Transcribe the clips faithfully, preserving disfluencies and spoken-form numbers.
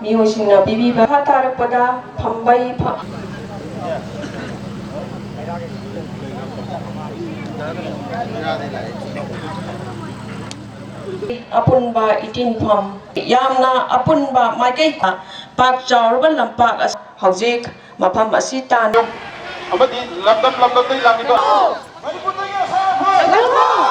ꯃꯤꯑꯣꯏꯁꯤꯡꯅ ꯄꯤꯕꯤꯕ ꯃꯈꯥ ꯇꯥꯔꯛꯄꯗ ꯐꯝꯕꯩ ꯐ- ꯑꯄꯨꯟꯕ ꯏꯇꯤꯟꯐꯝ ꯌꯥꯝꯅ ꯑꯄꯨꯟꯕ ꯃꯥꯏꯀꯩ ꯄꯥꯛ ꯆꯥꯎꯔꯕ ꯂꯝꯄꯥꯛ ꯑꯁꯤ ꯍꯧꯖꯤꯛ ꯃꯐꯝ ꯑꯁꯤ ꯇꯥꯟꯅ ꯑꯃꯗꯤ ꯂꯝꯗꯝ ꯂꯝꯗꯝꯗꯒꯤ ꯂꯥꯛꯂꯤꯕ ꯃꯅꯤꯄꯨꯔꯗꯒꯤ ꯑꯁꯥ ꯐꯣꯡ!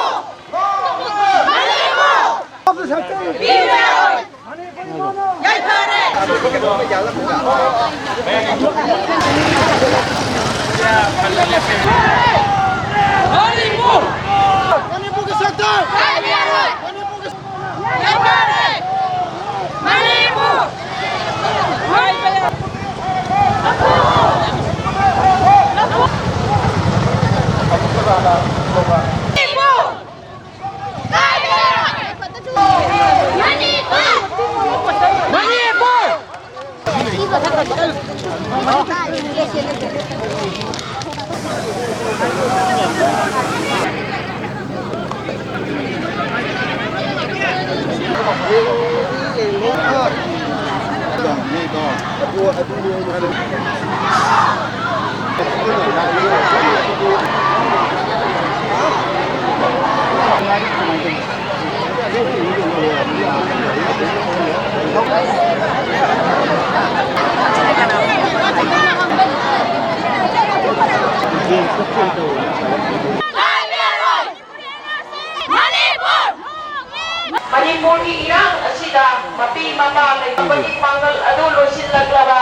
ꯃꯅꯤꯄꯨꯔꯒꯤ ꯏꯔꯥꯡ ꯑꯁꯤꯗ ꯃꯄꯤ ꯃꯄꯥ ꯂꯩꯇꯕꯒꯤ ꯄꯥꯡꯒꯜ ꯑꯗꯨ ꯂꯣꯏꯁꯤꯜꯂꯛꯂꯕ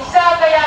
ꯏꯆꯥ ꯀꯌꯥ